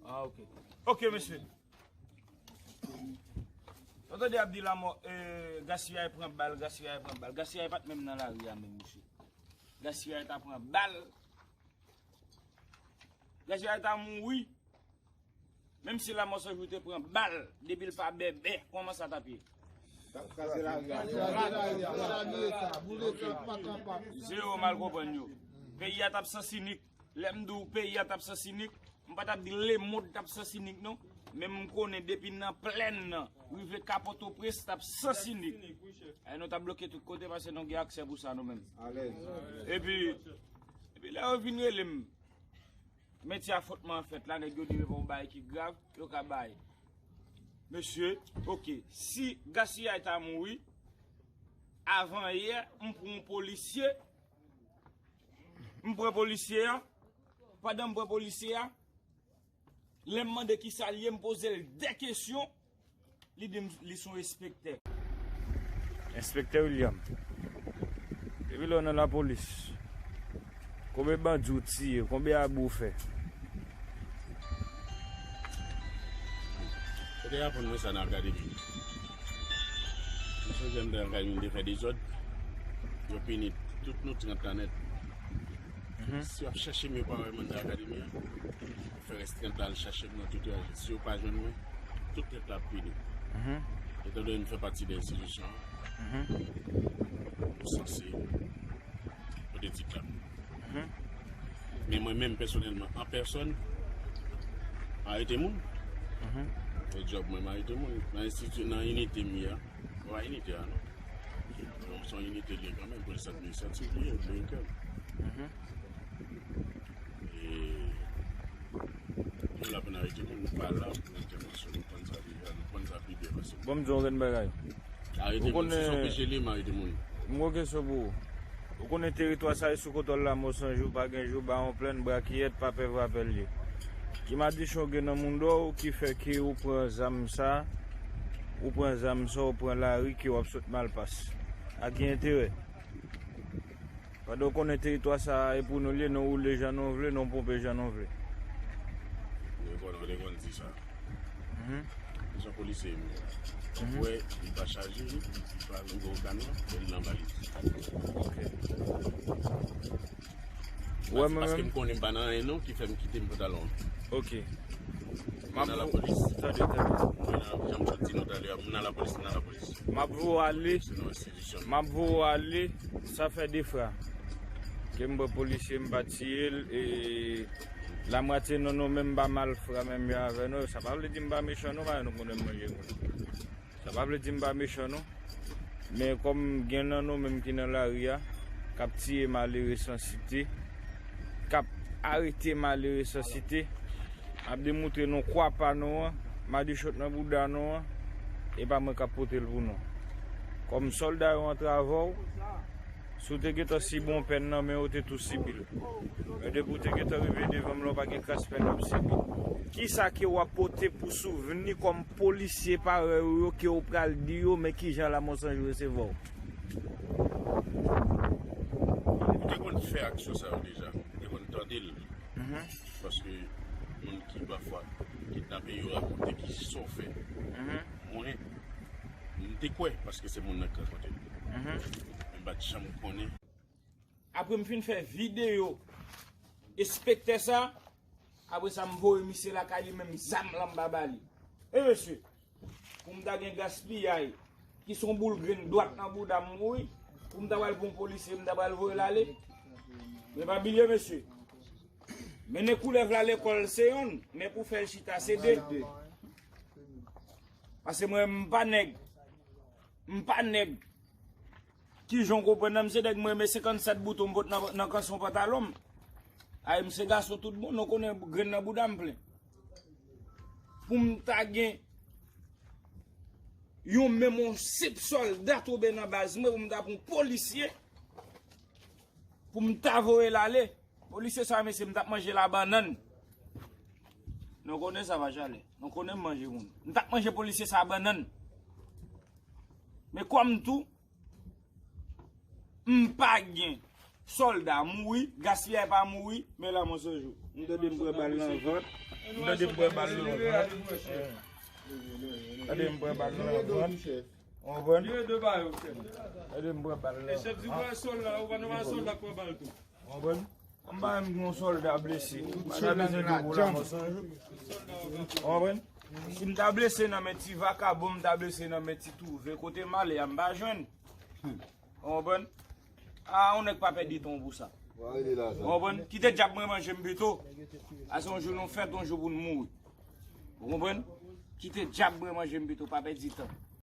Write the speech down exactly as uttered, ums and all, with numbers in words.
Ah, ok. Ok, mesye. Ou tande y ap di lanmò, eh, Gaspillay pran bal, Gaspillay pran bal. Gaspillay pa t menm nan lari a menm, mesye. Gaspillay ta pran bal. Gaspillay ta mouri. Menm si Lanmò San Jou te pran bal, depi l pa bèbè, kòman sa t ap ye? T ap kraze lari a. Kraze lari a. Sa nou ye sa. Boule sa, pa kapab. Zewo mal konprann yo. Peyi a t ap sansinik. Lè m di w peyi a t ap sansinik, m pa t ap di lemonn t ap sansinik non. Men m konnen depi nan plèn nan, rive ka Pòtoprens, t ap sansinik. E nou t ap bloke tout kote paske nou gen aksè pou sa nou menm. Alèz. Epi, epi lè yo vin rele m, metye a fòtman fèt la, nèg yo di men bon bagay ki grav, yo ka bay. Mesye, ok, si Gaspillay ta mouri, avan yè, m pran yon polisye, m pran polisye a, pandan m pran polisye a, lè m mande kisa l ye, m poze l de kesyon, li di m li se yon enspektè. Enspektè William, depi lè w nan lapolis, konbyen bandi w tiye, konbyen abi w fè? Yo te aprann mwen sa nan akademi. M sonje m te nan akademi, m te fè dezòd. Yo pini tout nou trant la nèt. Mhm. Si y ap chèche m, yo pa wè m anndan akademi an. Yo fè rès trant la al chèche m nan tout raje. Si yo pa jwenn mwen, tout nèt la ap pini. Mhm. Etandone m fè pati de enstitisyon an, mhm, nou sanse pote tit la. Mhm. Men mwen menm pèsonèlman, an pèsòn, arete moun. Mhm. Se djòb mwen, m arete moun. Nan enstiti, nan inite m ye a, mwen pa inite a non. Donk, se yon inite l ye kanmenm, polis administratif li ye, delenkan. Mhm. E, nou la pou n arete moun, nou pa la pou entèvansyon, nou konn sa deja, nou konn sa pi byen pase. Bon, m di w yon grenn bagay. Arete moun, si se yon peche li ye, m arete moun. M gon kesyon pou ou. Ou konnen teritwa sa e sou kontwòl Lanmò San Jou, pa gen jou, Bawon Plenn, Brakiyèt, pa pè vrapè l ye. Ki madichon gen nan moudon w ki fè ke ou pran zam sa, ou pran zam sa, ou pran lari ke w ap sot Malpas? A ki enterè? Pandan w konnen teritwa sa a e pou nou l ye, nou woule jan nou vle, nou ponpe jan nou vle. Yo konn, yo konn di sa. Mhm. Jan polisye m ye. Mhm. Ou wè, li pa chaje, li pa nan gwo kamyon, men li nan valiz. Ok. Ou wè, mwen paske menm m konnen m pa nan anyen non, ki fè m kite m pantalon. Ok. M nan lapolis. Tande, tande. Mwen nan, jan m sot di nou talè a, m nan lapolis, m nan lapolis. M ap voye w ale. Se nan enstitisyon. M ap voye w ale, sa fè de fwa. Ke m pran polisye, m pa tiye l, e lamwatye nan nou menm pa malfra menm jan avè nou. Sa pa vle di m pa mechan non, paske nou konnen m manje moun. Sa pa vle di m pa mechan non. Men kòm gen nan nou menm ki nan lari a, k ap tiye malere san site, k ap arete malere san site, ap demoutre nou kwa pa nou an, madichon nan bouda nou an, e pa mwen k ap pote l pou nou. Kòm sòlda yo antre avè w, si w te gentan sibi yon pèn nan men yo, w te tou sibi l. Men depi w te gentan rive devan m la, w pa gen kras pèn w ap sibi. Kisa ke w ap pote pou souvni kòm polisye parèy ou yo ke w pral di yo, men kijan Lanmò San Jou resevwa w? M te konn fè aksyon sa yo deja. M te konn tande l. Mhm. Paske moun ki pafwa kidnape yo rakonte ki sa w fè. Mhm. Mwen, m te kwè paske se moun nan k rakonte l. Mhm. Men m pa t janm konnen. Apre m fin fè videyo enspektè sa, apre sa m voye misye lakay li, menm zam lan m pa ba li. E mesye, pou m ta gen Gaspiyay, ki se yon boul grenn dwat nan bouda m mouri, pou m ta pral pran yon polisye, m ta pral voye l ale. Men pa bliye, mesye. Mennen koulèv la lekòl se yonn, men pou fè l chita se de. Paske mwen, m pa nèg. M pa nèg. Kijan w konprann nan, m se nèg mwen renmen senkannsèt bouton m pot nan, nan kanson pantalon m. Ay, m se gason tout bon, nou konnen grenn nan bouda m plen. Pou m ta gen yon menm yon senp sòlda tonbe nan baz mwen, pou m ta pran yon polisye, pou m ta voye l ale. Polisye sa, mesye, m t ap manje l a bannann. Nou konnen sa, pa chale. Nou konnen m manje moun. M t ap manje polisye sa a bannann. Men kòm tou, m pa gen Sòlda mouri, gaspiyay pa mouri, men la mwen sonje. M tande m pran bal nan vant. M tande m pran bal nan vant. Tande m pran bal nan vant. Ou konprann? Tande m pran bal nan vant. Ou konprann? M pa menm gen yon sòlda blese. M pa bezwen di w pou la mwen sonje. Ou konprann? Si m ta blese nan men ti vakabon, m ta blese nan men ti twouve. Kote m ale a, m pa jwenn. Ou konprann? A, yon nèg pa pèdi tan pou sa. Ou konprann? Kite dyab mwen manje m pito. A se yon jou nou fèt, yon jou pou nou mouri. Ou konprann? Kite dyab mwen manje m pito, pa pèdi tan.